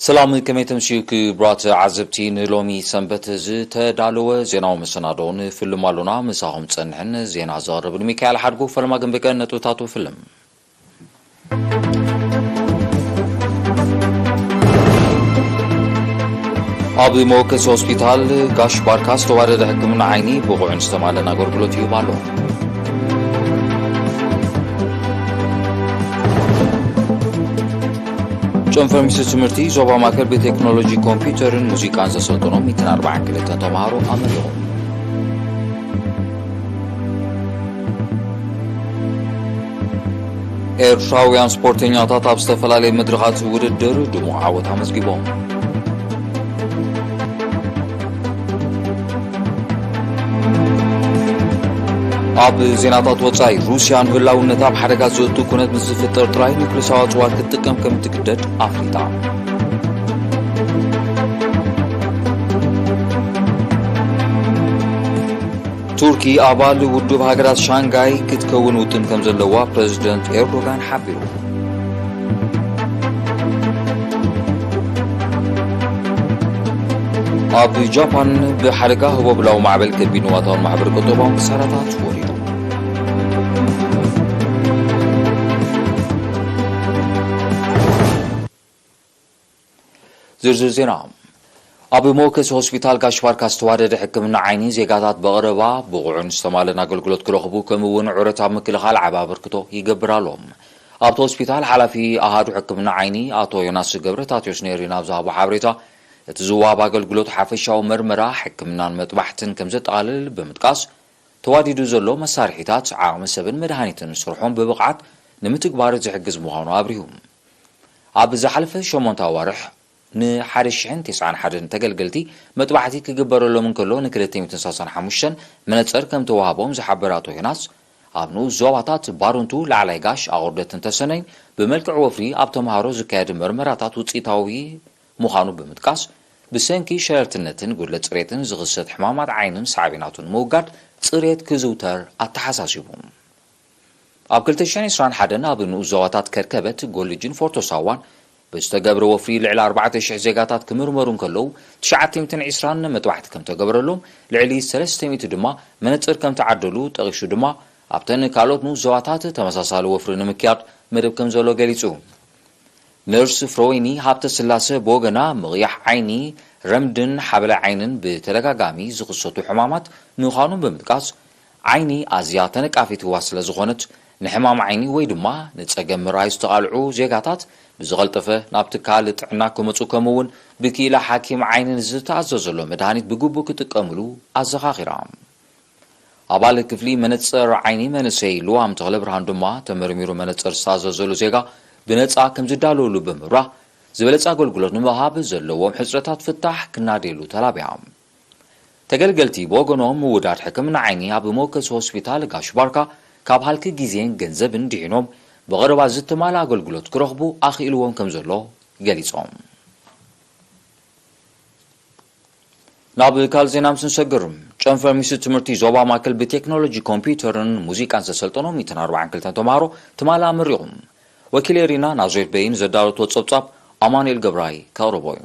ሰላም፣ ከመይ ተምስዩ ክቡራት ዓዘብቲ? ንሎሚ ሰንበት ዝተዳለወ ዜናዊ መሰናዶ ንፍልም ኣሎና። ምሳኹም ጸንሕን ዜና ዘቕርብን ሚካኤል ሓድጉ። ፈለማ ግን ብቀን ነጥብታቱ ፍልም። ኣብ መወከሲ ሆስፒታል ጋሽ ባርካ ዝተዋደደ ሕክምና ዓይኒ ብቑዕን ዝተማለን ኣገልግሎት ይህብ ኣሎ። ጨንፈር ሚኒስትሪ ትምህርቲ ዞባ ማእከል ብቴክኖሎጂ ኮምፒውተርን ሙዚቃን ዘሰልጠኖም ሚእትን ኣርባዓን ክልተን ተምሃሮ ኣመሪቖም። ኤርትራውያን ስፖርተኛታት ኣብ ዝተፈላለዩ መድረኻት ውድድር ድሙቕ ዓወት ኣመዝጊቦም። ኣብ ዜናታት ወጻኢ፣ ሩስያ ንህላውነታ ኣብ ሓደጋ ዘእቱ ኩነት ምስ ዝፍጠር ጥራይ ኒውክለሳዊ ኣጽዋር ክትጥቀም ከም እትግደድ ኣፍሊጣ። ቱርኪ ኣባል ውድብ ሃገራት ሻንጋይ ክትከውን ውጥን ከም ዘለዋ ፕረዚደንት ኤርዶጋን ሓቢሩ። ኣብ ጃፓን ብሓደጋ ህቦብላዊ ማዕበል ከቢድ ንዋታውን ማሕበረ ቁጠባውን ክሳራታት ወሪዱ። ዝርዝር ዜና። ኣብ መወከሲ ሆስፒታል ጋሽ ባርካ ዝተዋደደ ሕክምና ዓይኒ ዜጋታት ብቐረባ ብቑዕን ዝተማለን ኣገልግሎት ክረኽቡ፣ ከምኡ እውን ዑረት ኣብ ምክልኻል ዓቢ ኣበርክቶ ይገብር ኣሎ። ኣብቲ ሆስፒታል ሓላፊ ኣሃዱ ሕክምና ዓይኒ ኣቶ ዮናስ ገብረታትዮስ ነይሪ ናብ ዝሃቦ ሓበሬታ፣ እቲ ዝወሃብ ኣገልግሎት ሓፈሻዊ መርመራ፣ ሕክምናን መጥባሕትን ከም ዘጠቓልል ብምጥቃስ፣ ተዋዲዱ ዘሎ መሳርሒታት፣ ዓቕሚ ሰብን መድሃኒትን ስርሖም ብብቕዓት ንምትግባር ዝሕግዝ ምዃኑ ኣብሪሁ። ኣብ ዝሓለፈ ሸሞንተ ኣዋርሕ ንሓደ ሽሕን ተስዓን ሓደን ተገልገልቲ መጥባሕቲ ክግበረሎም እንከሎ፣ ንክልተ ሚእትን ሰላሳን ሓሙሽተን መነጽር ከም ተዋህቦም ዝሓበረ ኣቶ ዮናስ፣ ኣብ ንኡስ ዞባታት ባሩንቱ፣ ላዕላይ ጋሽ፣ ኣቑርደትን ተሰነይን ብመልክዕ ወፍሪ ኣብ ተምሃሮ ዝካየድ መርመራታት ውጽኢታዊ ምዃኑ ብምጥቃስ፣ ብሰንኪ ሸለልትነትን ጉድለት ጽሬትን ዝኽሰት ሕማማት ዓይንን ሳዕቤናቱን ንምውጋድ ጽሬት ክዝውተር ኣተሓሳሲቡ። ኣብ ክልተ ሽሕን ዕስራን ሓደን ኣብ ንኡስ ዞባታት ከርከበት፣ ጎልጅን ፎርቶ ሳዋን ብዝተገብረ ወፍሪ ልዕሊ ኣርባዕተ ሽሕ ዜጋታት ክምርመሩ እንከለዉ፣ ትሽዓተ ሚእትን ዕስራን መጥባሕቲ ከም ተገበረሎም፣ ልዕሊ ሰለስተ ሚእቲ ድማ መነጽር ከም ተዓደሉ ጠቒሱ ድማ፣ ኣብተን ካልኦት ንኡስ ዞባታት ተመሳሳሊ ወፍሪ ንምክያድ መደብ ከም ዘሎ ገሊጹ። ነርስ ፍሮወይኒ ሃብተ ስላሰ ብወገና፣ ምቕያሕ ዓይኒ፣ ረምድን ሓበላይ ዓይንን ብተደጋጋሚ ዝኽሰቱ ሕማማት ምዃኖም ብምጥቃስ፣ ዓይኒ ኣዝያ ተነቃፊት ህዋስ ስለ ዝኾነት፣ ንሕማም ዓይኒ ወይ ድማ ንጸገም ምርኣይ ዝተቓልዑ ዜጋታት ብዝቐልጠፈ ናብ ትካል ጥዕና ክመጹ፣ ከምኡ እውን ብክኢላ ሓኪም ዓይኒ ንዝተኣዘዘሎም መድሃኒት ብግቡእ ክጥቀምሉ ኣዘኻኺራ። ኣባል ክፍሊ መነጽር ዓይኒ መንእሰይ ልዋም ተኽለብርሃን ድማ፣ ተመርሚሩ መነጽር ዝተኣዘዘሉ ዜጋ ብነጻ ከም ዝዳለወሉ ብምብራህ፣ ዝበለጸ ኣገልግሎት ንምሃብ ዘለዎም ሕጽረታት ፍታሕ ክናደየሉ ተላብያ። ተገልገልቲ ብወገኖም፣ ምውዳድ ሕክምና ዓይኒ ኣብ መወከሲ ሆስፒታል ጋሽ ባርካ ካብ ሃልኪ ግዜን ገንዘብን ድሒኖም፣ ብቐረባ ዝተማልኣ ኣገልግሎት ክረኽቡ ኣኽኢልዎም ከም ዘሎ ገሊጾም። ናብ ካልእ ዜና ምስ ንሰግር፣ ጨንፈር ሚኒስትሪ ትምህርቲ ዞባ ማእከል ብቴክኖሎጂ ኮምፒውተርን ሙዚቃን ዘሰልጠኖም ሚእትን ኣርባዓን ክልተን ተምሃሮ ትማሊ ኣመሪቑ። ወኪል ኤሪና ናዝሬት በይን ዘዳለቶ ጸብጻብ ኣማኑኤል ገብራይ ከቕርቦ እዩ።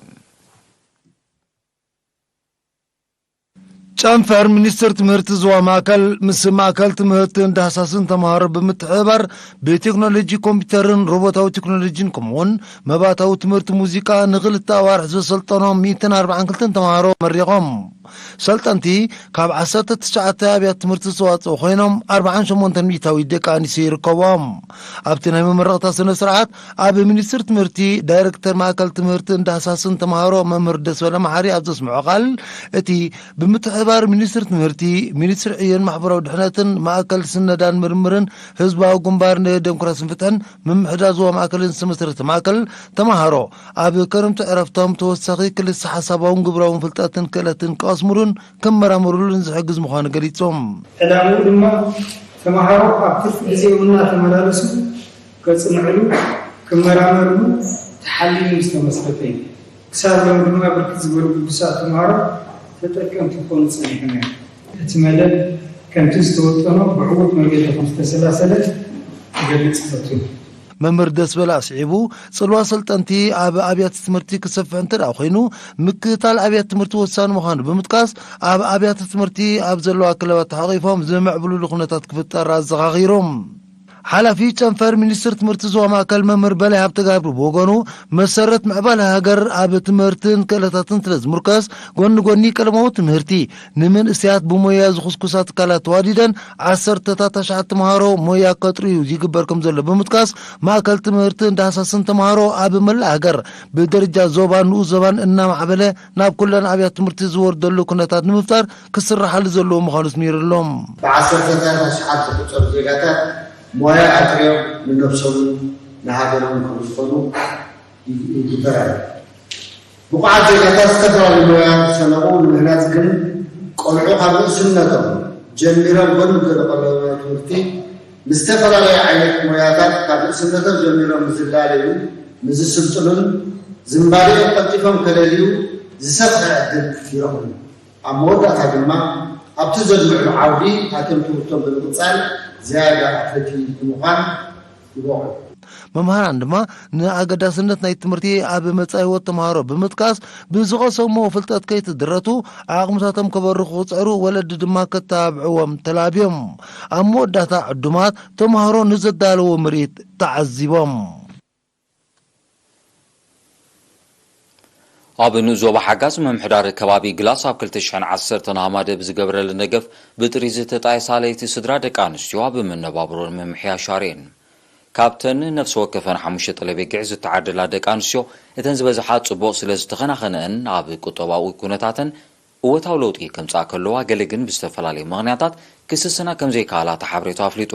ጨንፈር ሚኒስትሪ ትምህርቲ ዞባ ማእከል ምስ ማእከል ትምህርትን ዳህሳስን ተምሃሮ ብምትሕብባር ብቴክኖሎጂ ኮምፒውተርን ሮቦታዊ ቴክኖሎጂን ከምኡውን መባእታዊ ትምህርቲ ሙዚቃ ንኽልተ ኣዋርሕ ዘሰልጠኖም ሚእትን ኣርባዓን ክልተን ተምሃሮ መሪቖም። ሰልጠንቲ ካብ ዓሰርተ ትሽዓተ ኣብያተ ትምህርቲ ዝተዋፅኡ ኮይኖም ኣርባዓን ሸሞንተን ሚእታዊት ደቂ ኣንስትዮ ይርከብዎም። ኣብቲ ናይ መመረቕታ ስነ ስርዓት ኣብ ሚኒስትሪ ትምህርቲ ዳይሬክተር ማእከል ትምህርትን ዳህሳስን ተምሃሮ መምህር ደስበለ መሓሪ ኣብ ዘስምዖ ቃል፣ እቲ ብምትሕብባር ሚኒስትሪ ትምህርቲ፣ ሚኒስትሪ ዕዮን ማሕበራዊ ድሕነትን ማእከል ስነዳን ምርምርን ህዝባዊ ግንባር ንደሞክራስን ፍትሕን ምምሕዳር ዞባ ማእከልን ዝተመስረተ ማእከል ተምሃሮ ኣብ ክረምቲ ዕረፍቶም ተወሳኺ ክልሰ ሓሳባውን ግብራውን ፍልጠትን ክእለትን ክቐስምሉን ክመራመሩሉን ዝሕግዝ ምዃኑ ገሊጾም። ዕላምኡ ድማ ተምሃሮ ኣብ ትርፊ ግዜ እውን እናተመላለሱ ከጽንዕሉ፣ ክመራመርሉ ተሓሊሙ ዝተመስረተ እዩ። ክሳብ ሎሚ ድማ ብርክት ዝበሉ ግዱሳት ተምሃሮ ተጠቀምቲ ክኾኑ ጸኒሖም እዮም። እቲ መደብ ከምቲ ዝተወጠኖ ብዕዉት መንገዲ ከም ዝተሰላሰለ ክገልጽ እፈቱ። መምህር ደስበላ ኣስዒቡ፣ ጽልዋ ሰልጠንቲ ኣብ ኣብያተ ትምህርቲ ክሰፍሕ እንተ ደኣ ኮይኑ፣ ምክትታል ኣብያተ ትምህርቲ ወሳኒ ምዃኑ ብምጥቃስ፣ ኣብ ኣብያተ ትምህርቲ ኣብ ዘለዋ ክለባት ተሓቒፎም ዝምዕብልሉ ኩነታት ክፍጠር ኣዘኻኺሩ። ሓላፊ ጨንፈር ሚኒስትር ትምህርቲ ዞባ ማእከል መምህር በላይ ሃብተጋብሩ ብወገኑ፣ መሰረት ምዕባለ ሃገር ኣብ ትምህርትን ክእለታትን ስለ ዝምርከስ፣ ጎኒ ጎኒ ቀለማዊ ትምህርቲ፣ ንመንእሰያት ብሞያ ዝኹስኩሳ ትካላት ተዋዲደን ዓሰርተታት ኣሽሓት ተምሃሮ ሞያ ከጥርዩ ይግበር ከም ዘሎ ብምጥቃስ፣ ማእከል ትምህርትን ዳህሳስን ተምሃሮ ኣብ መላእ ሃገር ብደረጃ ዞባን ንኡስ ዞባን እናማዕበለ ናብ ኩለን ኣብያተ ትምህርቲ ዝወርደሉ ኩነታት ንምፍጣር ክስራሓሉ ዘለዎ ምዃኑ ኣስሚሩሎም። ብዓሰርተታት ኣሽሓት ዝቑጸሩ ዜጋታት ሞያ ኣጥርዮም ንነብሶምን ንሃገሮምን ከም ዝኾኑ ይግበራል። ብቑዓት ዜጋታት ዝተፈላለዩ ሞያ ዝሰነቑ ንምህናጽ ግን፣ ቆልዑ ካብ ንእስነቶም ጀሚሮም ጎኒ ጎኒ ቀለማዊ ትምህርቲ ንዝተፈላለየ ዓይነት ሞያታት ካብ ንእስነቶም ጀሚሮም ንዝላለዩ፣ ንዝስልጥኑን ዝንባሌኦም ቀልጢፎም ከለልዩ ዝሰፍሐ ዕድል ይረኽቡ። ኣብ መወዳእታ ድማ ኣብቲ ዘድምዕሉ ዓውዲ ኣትዮም ትምህርቶም ብምቕጻል ዝያዳ ኣፍለይቲ ንምዃን ይበቑ። መምሃራን ድማ ንኣገዳስነት ናይ ትምህርቲ ኣብ መጻኢ ህይወት ተምሃሮ ብምጥቃስ፣ ብዝቐሰምዎ ፍልጠት ከይትድረቱ ዓቕምታቶም ከበርኹ ክጽዕሩ ወለዲ ድማ ከተባብዕዎም ተላብዮም። ኣብ መወዳእታ ዕዱማት ተምሃሮ ንዘዳለዎ ምርኢት ተዓዚቦም። ኣብ ንኡስ ዞባ ሓጋዝ ምምሕዳር ከባቢ ግላስ ኣብ ክልተ ሽሕን ዓሰርተን ሃማደ ብዝገበረለን ደገፍ ብጥሪ ዝተጣየሳ ለይቲ ስድራ ደቂ ኣንስትዮ ኣብ መነባብሮን ምምሕያሽ ኣርእየን። ካብተን ነፍሲ ወከፈን ሓሙሽተ ጠለቤጊዕ ዝተዓደላ ደቂ ኣንስትዮ እተን ዝበዝሓ ጽቡቕ ስለ ዝተኸናኸነአን ኣብ ቁጠባዊ ኩነታተን እወታዊ ለውጢ ከምጽኣ ከለዋ፣ ገለ ግን ብዝተፈላለየ ምኽንያታት ክስስና ከም ዘይከኣላ እቲ ሓበሬታ ኣፍሊጡ።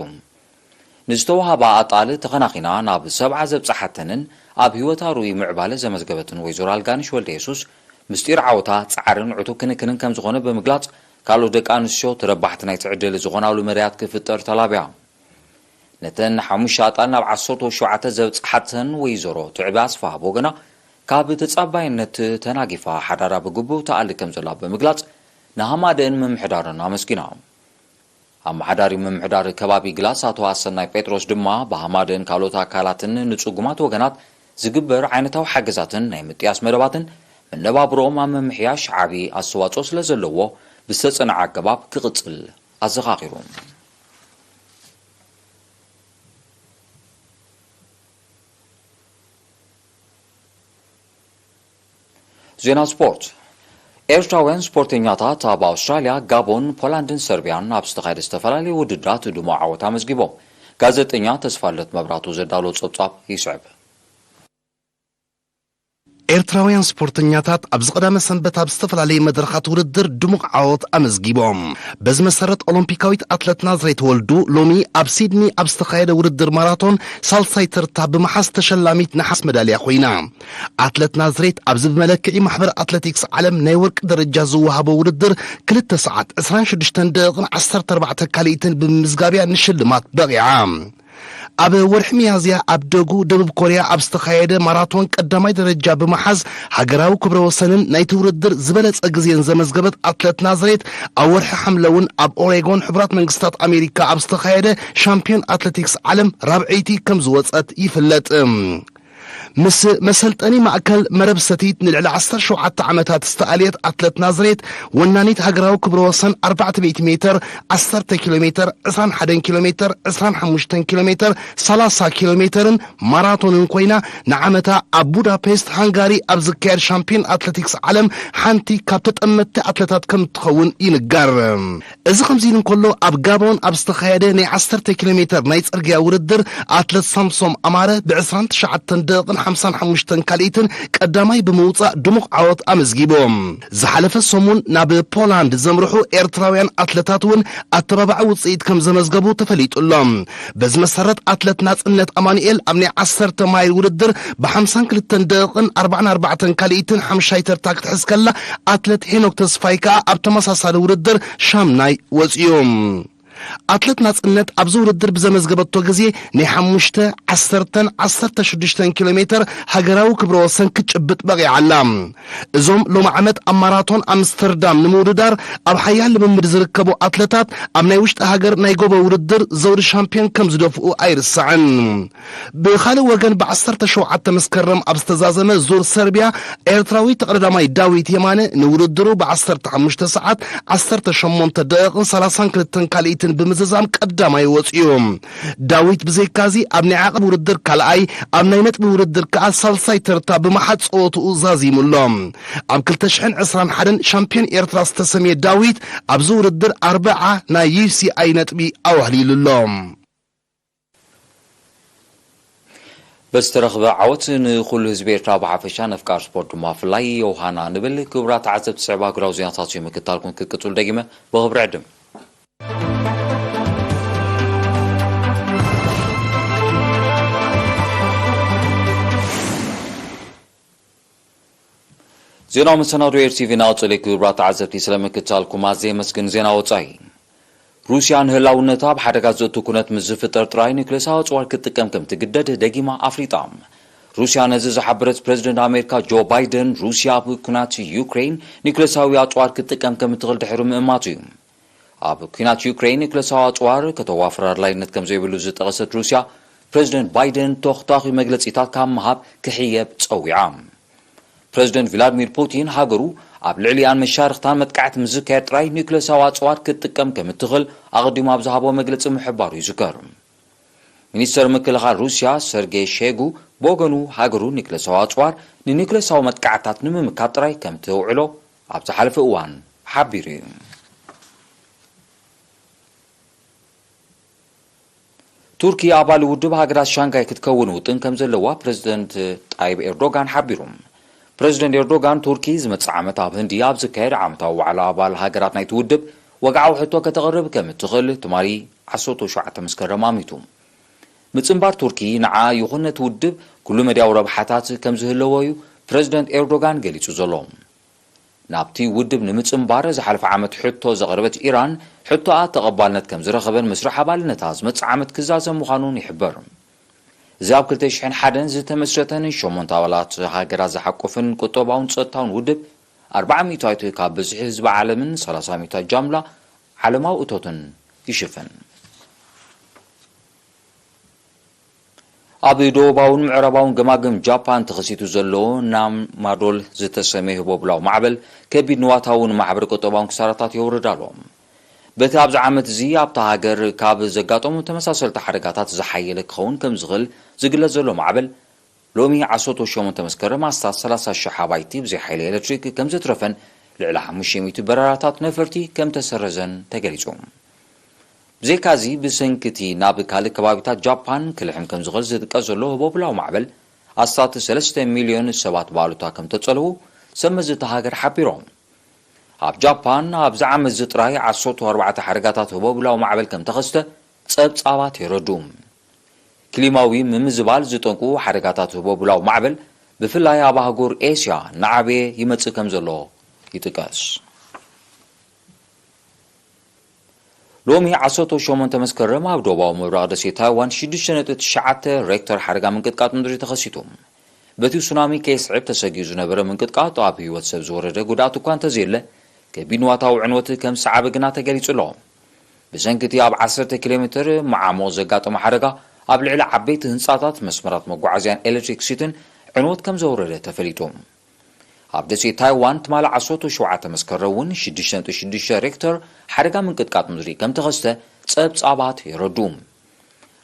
ንዝተዋህባ ኣጣል ተኸናኺና ናብ ሰብዓ ዘብጽሓተንን ኣብ ህይወታ ርኡይ ምዕባለ ዘመዝገበትን ወይዘሮ ኣልጋንሽ ወልደየሱስ፣ ምስጢር ዓወታ ጻዕርን ዕቱብ ክንክንን ከም ዝኾነ ብምግላጽ፣ ካልኦት ደቂ ኣንስትዮ ተረባሕቲ ናይቲ ዕድል ዝኾናሉ መዳያት ክፍጠር ተላብያ። ነተን ሓሙሽተ ኣጣል ናብ ዓሰርተ ሸውዓተ ዘብጽሓተን ወይዘሮ ትዕበ ኣስፍሃ ብወገና፣ ካብ ተጻባይነት ተናጊፋ ሓዳራ ብግቡእ ትኣሊ ከም ዘላ ብምግላጽ፣ ንሃማደን ምምሕዳርን ኣመስጊና። ኣመሓዳሪ ምምሕዳር ከባቢ ግላስ ኣቶ ኣሰናይ ጴጥሮስ ድማ፣ ብሃማደን ካልኦት ኣካላትን ንጽጉማት ወገናት ዝግበር ዓይነታዊ ሓገዛትን ናይ ምጥያስ መደባትን መነባብሮኦም ኣብ ምምሕያሽ ዓቢ ኣስተዋጽኦ ስለ ዘለዎ፣ ብዝተጸንዐ ኣገባብ ክቕጽል ኣዘኻኺሩ። ዜና ስፖርት። ኤርትራውያን ስፖርተኛታት ኣብ ኣውስትራልያ፣ ጋቦን፣ ፖላንድን ሰርቢያን ኣብ ዝተኻየደ ዝተፈላለዩ ውድድራት ድሙቕ ዓወት ኣመዝጊቦም። ጋዜጠኛ ተስፋለት መብራቱ ዘዳሎ ጸብጻብ ይስዕብ። ኤርትራውያን ስፖርተኛታት ኣብዚ ቀዳመ ሰንበት ኣብ ዝተፈላለየ መድረኻት ውድድር ድሙቕ ዓወት ኣመዝጊቦም። በዚ መሰረት፣ ኦሎምፒካዊት ኣትለት ናዝሬት ወልዱ ሎሚ ኣብ ሲድኒ ኣብ ዝተኻየደ ውድድር ማራቶን ሳልሳይ ተርታ ብምሓዝ ተሸላሚት ነሓስ መዳልያ ኮይና። ኣትለት ናዝሬት ኣብዚ ብመለክዒ ማሕበር ኣትሌቲክስ ዓለም ናይ ወርቂ ደረጃ ዝወሃቦ ውድድር ክልተ ሰዓት ዕስራን ሽዱሽተን ደቂቕን ዓሰርተ ኣርባዕተ ካልኢትን ብምምዝጋብያ ንሽልማት በቒዓ። ኣብ ወርሒ ሚያዝያ ኣብ ደጉ ደቡብ ኮርያ ኣብ ዝተኻየደ ማራቶን ቀዳማይ ደረጃ ብምሓዝ ሃገራዊ ክብረ ወሰንን ናይቲ ውድድር ዝበለጸ ግዜን ዘመዝገበት ኣትለት ናዝሬት፣ ኣብ ወርሒ ሓምለ እውን ኣብ ኦሬጎን ሕቡራት መንግስታት ኣሜሪካ ኣብ ዝተኻየደ ሻምፒዮን ኣትሌቲክስ ዓለም ራብዐይቲ ከም ዝወጸት ይፍለጥ። ምስ መሰልጠኒ ማእከል መረብ ሰቲት ንልዕሊ ዓሰርተ ሸውዓተ ዓመታት ዝተኣልየት ኣትለት ናዝሬት፣ ወናኒት ሃገራዊ ክብረ ወሰን ኣርባዕተ ሚእቲ ሜትር፣ ዓሰርተ ኪሎ ሜትር፣ ዕስራን ሓደን ኪሎ ሜትር፣ ዕስራን ሓሙሽተን ኪሎ ሜትር፣ ሰላሳ ኪሎ ሜትርን ማራቶንን ኮይና፣ ንዓመታ ኣብ ቡዳፔስት ሃንጋሪ ኣብ ዝካየድ ሻምፒዮን ኣትሌቲክስ ዓለም ሓንቲ ካብ ተጠመትቲ ኣትለታት ከም እትኸውን ይንገር። እዚ ከምዚ ኢሉ እንከሎ፣ ኣብ ጋቦን ኣብ ዝተኻየደ ናይ ዓሰርተ ኪሎ ሜትር ናይ ጽርግያ ውድድር፣ ኣትለት ሳምሶም ኣማረ ብ ዕስራን ትሽዓተን ደቂቕን ሓምሳን ሓሙሽተን ካልኢትን ቀዳማይ ብምውጻእ ድሙቕ ዓወት ኣመዝጊቡ። ዝሓለፈ ሰሙን ናብ ፖላንድ ዘምርሑ ኤርትራውያን ኣትለታት እውን ኣተባባዒ ውጽኢት ከም ዘመዝገቡ ተፈሊጡ ኣሎ። በዚ መሰረት፣ ኣትለት ናጽነት ኣማኑኤል ኣብ ናይ ዓሰርተ ማይል ውድድር ብ ሓምሳን ክልተን ደቂቕን ኣርባዓን ኣርባዕተን ካልኢትን ሓምሻይ ተርታ ክትሕዝ ከላ፣ ኣትለት ሄኖክ ተስፋይ ከኣ ኣብ ተመሳሳሊ ውድድር ሻምናይ ወጺኡ። ኣትለት ናጽነት ኣብዚ ውድድር ብዘመዝገበቶ ግዜ ናይ ሓሙሽተ፣ ዓሰርተን ዓሰርተ ሽዱሽተን ኪሎ ሜትር ሃገራዊ ክብረ ወሰን ክትጭብጥ በቒዓ ኣላ። እዞም ሎሚ ዓመት ኣብ ማራቶን ኣምስተርዳም ንምውድዳር ኣብ ሓያል ልምምድ ዝርከቡ ኣትለታት ኣብ ናይ ውሽጢ ሃገር ናይ ጎቦ ውድድር ዘውዲ ሻምፒዮን ከም ዝደፍኡ ኣይርሳዕን። ብኻልእ ወገን ብዓሰርተ ሸውዓተ መስከረም ኣብ ዝተዛዘመ ዙር ሰርቢያ ኤርትራዊ ተቐዳዳማይ ዳዊት የማነ ንውድድሩ ብዓሰርተ ሓሙሽተ ሰዓት ዓሰርተ ሸሞንተ ደቂቕን ሰላሳን ክልተን ካልኢትን ብምዝዛም ቀዳማይ ወጺኡ። ዳዊት ብዘይካዚ ኣብ ናይ ዓቐብ ውድድር ካልኣይ፣ ኣብ ናይ ነጥቢ ውድድር ከኣ ሳልሳይ ተርታ ብምሓዝ ጸወትኡ ዛዚሙ ኣሎ። ኣብ ክልተ ሽሕን ዕስራን ሓደን ሻምፒዮን ኤርትራ ዝተሰምየ ዳዊት ኣብዚ ውድድር ኣርብዓ ናይ ዩ ሲ ኣይ ነጥቢ ኣዋህሊሉ ኣሎ። በዚ ተረኽበ ዓወት ንኹሉ ህዝቢ ኤርትራ ብሓፈሻ፣ ነፍቃር ስፖርት ድማ ብፍላይ የውሃና ንብል። ክቡራት ተዓዘብቲ፣ ዝስዕብ ኣህጉራዊ ዜናታት እዩ ምክታልኩም ክትቅጽሉ ደጊመ ብኽብሪ ዕድም። ዜናዊ መሰናዶ ኤር ቲ ቪ እናቐጸለ እዩ። ክቡራት ተዓዘብቲ፣ ስለ ምክታልኩም ኣዝየ የመስግን። ዜና ወጻኢ። ሩስያ ንህላውነታ ኣብ ሓደጋ ዘእቱ ኩነት ምስ ዝፍጠር ጥራይ ኒውክለሳዊ ኣጽዋር ክትጥቀም ከም ትግደድ ደጊማ ኣፍሊጣ። ሩስያ ነዚ ዝሓበረት ፕረዚደንት ኣሜሪካ ጆ ባይደን፣ ሩስያ ኣብ ኲናት ዩክሬን ኒውክለሳዊ ኣጽዋር ክትጥቀም ከም እትኽእል ድሕሪ ምእማቱ እዩ። ኣብ ኲናት ዩክሬን ኒውክለሳዊ ኣጽዋር ከተዋፍር ኣድላይነት ከም ዘይብሉ ዝጠቐሰት ሩስያ፣ ፕረዚደንት ባይደን ተኹታኺ መግለጺታት ካብ ምሃብ ክሕየብ ጸዊዓ። ፕረዚደንት ቭላድሚር ፑቲን ሃገሩ ኣብ ልዕሊኣን መሻርኽታን መጥቃዕቲ ምስ ዝካየድ ጥራይ ኒውክለሳዊ ኣጽዋር ክትጥቀም ከም እትኽእል ኣቐዲሙ ኣብ ዝሃቦ መግለጺ ምሕባሩ ይዝከር። ሚኒስተር ምክልኻል ሩስያ ሰርጌ ሼጉ ብወገኑ፣ ሃገሩ ኒውክለሳዊ ኣጽዋር ንኒውክለሳዊ መጥቃዕትታት ንምምካት ጥራይ ከም ተውዕሎ ኣብ ዝሓለፈ እዋን ሓቢሩ እዩ። ቱርኪ ኣባል ውድብ ሃገራት ሻንጋይ ክትከውን ውጥን ከም ዘለዋ ፕረዚደንት ጣይብ ኤርዶጋን ሓቢሩ። ፕረዚደንት ኤርዶጋን፣ ቱርኪ ዝመጽእ ዓመት ኣብ ህንዲ ኣብ ዝካየድ ዓመታዊ ዋዕላ ኣባል ሃገራት ናይቲ ውድብ ወግዓዊ ሕቶ ከተቕርብ ከም እትኽእል ትማሊ ዓሰርተ ሸውዓተ መስከረም ኣሚቱ። ምጽንባር ቱርኪ ንዓ ይኹን ነቲ ውድብ ኩሉ መድያዊ ረብሓታት ከም ዝህለዎ እዩ ፕረዚደንት ኤርዶጋን ገሊጹ ዘሎ። ናብቲ ውድብ ንምጽንባር ዝሓለፈ ዓመት ሕቶ ዘቕረበት ኢራን፣ ሕቶኣ ተቐባልነት ከም ዝረኸበን መስርሕ ኣባልነታ ዝመጽእ ዓመት ክዛዘም ምዃኑን ይሕበር። እዚ ኣብ ክልተ ሽሕን ሓደን ዝተመስረተን ሸሞንተ ኣባላት ሃገራት ዝሓቁፍን ቁጠባውን ጸጥታውን ውድብ፣ ኣርብዓ ሚእታዊት ካብ ብዝሒ ህዝቢ ዓለምን ሰላሳ ሚእታዊት ጃምላ ዓለማዊ እቶትን ይሽፍን። ኣብ ደቡባውን ምዕራባውን ገማግም ጃፓን ተኸሲቱ ዘሎ ናማዶል ዝተሰመየ ህቦብላዊ ማዕበል፣ ከቢድ ንዋታውን ማሕበረ ቁጠባውን ክሳራታት የውርድ ኣሎ። በቲ ኣብዚ ዓመት እዚ ኣብታ ሃገር ካብ ዘጋጠሙ ተመሳሰልቲ ሓደጋታት ዝሓየለ ክኸውን ከም ዝኽእል ዝግለጽ ዘሎ ማዕበል፣ ሎሚ ዓሰርተ ሸሞንተ መስከረም ኣስታት ሰላሳ ሽሕ ኣባይቲ ብዘይ ሓይሊ ኤሌክትሪክ ከም ዘትረፈን፣ ልዕሊ ሓሙሽተ ሚእቲ በረራታት ነፈርቲ ከም ተሰረዘን ተገሊጹ። ብዘይካዚ፣ ብሰንኪ እቲ ናብ ካልእ ከባቢታት ጃፓን ክልሕም ከም ዝኽእል ዝጥቀስ ዘሎ ህቦብላዊ ማዕበል፣ ኣስታት ሰለስተ ሚልዮን ሰባት ብኣሉታ ከም ተጸልዉ ሰብ መዚ እታ ሃገር ሓቢሮም። ኣብ ጃፓን ኣብዚ ዓመት እዚ ጥራይ ዓሰርተ ኣርባዕተ ሓደጋታት ህቦብላዊ ማዕበል ከም ተኸስተ ጸብጻባት የረድኡ። ክሊማዊ ምምዝባል ዝጠንቁ ሓደጋታት ህቦብላዊ ማዕበል፣ ብፍላይ ኣብ ኣህጉር ኤስያ እናዓበየ ይመጽእ ከም ዘሎ ይጥቀስ። ሎሚ ዓሰርተ ሸሞንተ መስከረም ኣብ ደቡባዊ ምብራቕ ደሴት ታይዋን ሽዱሽተ ነጥቢ ትሽዓተ ሬክተር ሓደጋ ምንቅጥቃጥ ምድሪ ተኸሲቱ። በቲ ሱናሚ ከየስዕብ ተሰጊኡ ዝነበረ ምንቅጥቃጥ ኣብ ህይወት ሰብ ዝወረደ ጉድኣት እኳ እንተዘየለ፣ ከቢድ ንዋታዊ ዕንወት ከም ዝሰዓበ ግና ተገሊጹ ኣሎ። ብሰንኪ እቲ ኣብ ዓሰርተ ኪሎ ሜትር መዓሙቕ ዘጋጠመ ሓደጋ፣ ኣብ ልዕሊ ዓበይቲ ህንጻታት፣ መስመራት መጓዓዝያን ኤሌክትሪክሲቲን ዕንወት ከም ዘውረደ ተፈሊጡ። ኣብ ደሴት ታይዋን ትማሊ ዓሰርተ ሸውዓተ መስከረም እውን ሽዱሽተ ነጥቢ ሽዱሽተ ሬክተር ሓደጋ ምንቅጥቃጥ ምድሪ ከም ተኸስተ ጸብጻባት የረድኡ።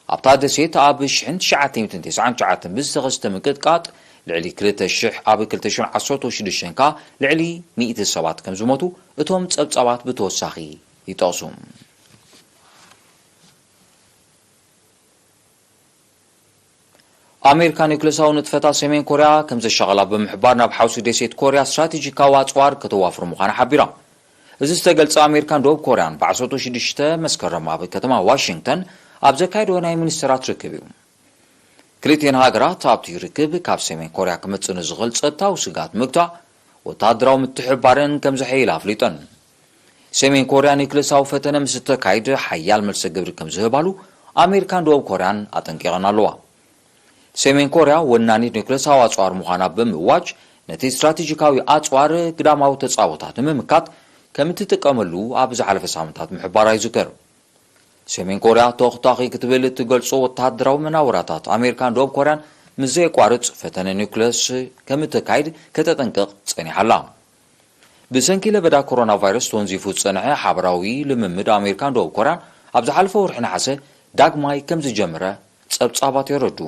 ኣብታ ደሴት ኣብ ሽሕን ትሽዓተ ሚእትን ተስዓን ትሽዓተን ብዝተኸስተ ምንቅጥቃጥ ልዕሊ ክልተ ሽሕ፣ ኣብ ክልተ ሽሕን ዓሰርተ ሽዱሽተን ከኣ ልዕሊ ሚእቲ ሰባት ከም ዝሞቱ እቶም ጸብጻባት ብተወሳኺ ይጠቕሱ። ኣሜሪካ ኒውክለሳዊ ንጥፈታት ሰሜን ኮርያ ከም ዘሻቐላ ብምሕባር፣ ናብ ሓውሲ ደሴት ኮርያ ስትራቴጂካዊ ኣጽዋር ከተዋፍር ምዃና ሓቢራ። እዚ ዝተገልጸ፣ ኣሜሪካን ደቡብ ኮርያን ብዓሰርተ ሽዱሽተ መስከረም ኣብ ከተማ ዋሽንግተን ኣብ ዘካየድዎ ናይ ሚኒስተራት ርክብ እዩ። ክልቲኤን ሃገራት ኣብቲ ርክብ፣ ካብ ሰሜን ኮርያ ክመጽእ ንዝኽእል ጸጥታዊ ስግኣት ምግታእ፣ ወተሃደራዊ ምትሕብባረን ከም ዘሐይላ ኣፍሊጠን። ሰሜን ኮርያ ኒውክለሳዊ ፈተነ ምስ እተካይድ ሓያል መልሰ ግብሪ ከም ዝህባሉ ኣሜሪካን ደቡብ ኮርያን ኣጠንቂቐን ኣለዋ። ሰሜን ኮርያ ወናኒት ኒውክለሳዊ ኣጽዋር ምዃና ብምእዋጅ፣ ነቲ ስትራቴጂካዊ ኣጽዋር ግዳማዊ ተጻቦታት ንምምካት ከም እትጥቀመሉ ኣብ ዝሓለፈ ሳምንታት ምሕባራ ይዝከር። ሰሜን ኮርያ ተኹታኺ ክትብል እትገልጾ ወተሃደራዊ መናውራታት ኣሜሪካን ደቡብ ኮርያን ምስ ዘየቋርጽ ፈተነ ኒውክለስ ከም እተካይድ ከተጠንቅቕ ጸኒሓ ኣላ። ብሰንኪ ለበዳ ኮሮና ቫይረስ ተወንዚፉ ዝጸንሐ ሓበራዊ ልምምድ ኣሜሪካን ደቡብ ኮርያን ኣብ ዝሓለፈ ወርሒ ነሓሰ ዳግማይ ከም ዝጀመረ ጸብጻባት የረዱ።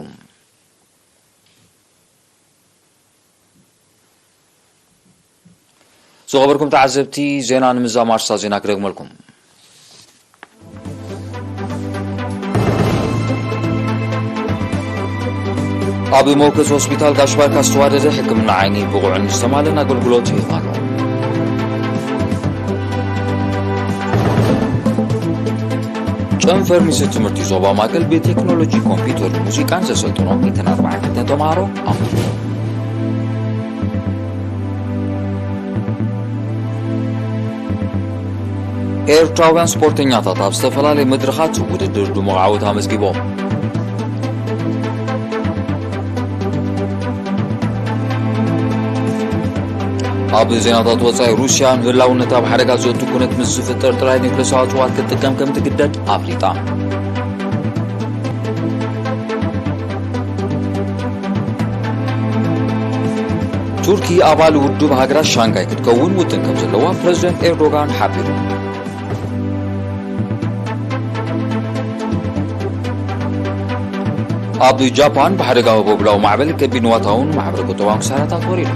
ዝኸበርኩም ተዓዘብቲ፣ ዜና ንምዛም ኣርእስታት ዜና ክደግመልኩም። ኣብ መወከሲ ሆስፒታል ጋሽ ባርካ ዝተዋደደ ሕክምና ዓይኒ ብቑዕን ዝተማልን ኣገልግሎት ይህብ ኣሎ። ጨንፈር ሚኒስትሪ ትምህርቲ ዞባ ማእከል ብቴክኖሎጂ ኮምፒውተርን ሙዚቃን ዘሰልጥኖም ሚእትን ኣርባዓን ክልተን ተምሃሮ ኣምሪቖም። ኤርትራውያን ስፖርተኛታት ኣብ ዝተፈላለየ መድረኻት ውድድር ድሙቕ ዓወት ኣመዝጊቦም። ኣብ ዜናታት ወጻኢ፣ ሩስያ ንህላውነት ኣብ ሓደጋ ዘእቱ ኩነት ምስ ዝፍጠር ጥራይ ኒውክለሳዊ ኣጽዋር ክትጥቀም ከም ትግደድ ኣፍሊጣ። ቱርኪ ኣባል ውድብ ሃገራት ሻንጋይ ክትከውን ውጥን ከም ዘለዋ ፕረዚደንት ኤርዶጋን ሓቢሩ። ኣብ ጃፓን ብሓደጋ መበብላዊ ማዕበል ከቢድ ንዋታውን ማሕበረ ቁጠባውን ክሳራታት ወሪዱ።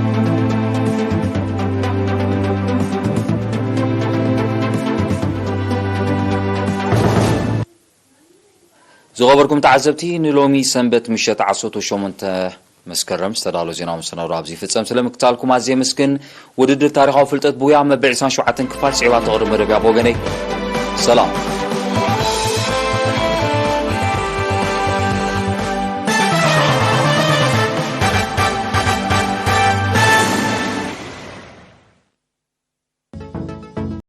ዝኸበርኩም ተዓዘብቲ፣ ንሎሚ ሰንበት ምሸት ዓሰርተ ሸሞንተ መስከረም ዝተዳሎ ዜናዊ መሰናዶ ኣብዚ ይፍጸም። ስለ ምክታልኩም ኣዝየ የመስግን። ውድድር ታሪኻዊ ፍልጠት ብውያ መበል ዕስራን ሸውዓተን ክፋል ስዒባ ተቕርብ መደብያ ብወገነይ ሰላም።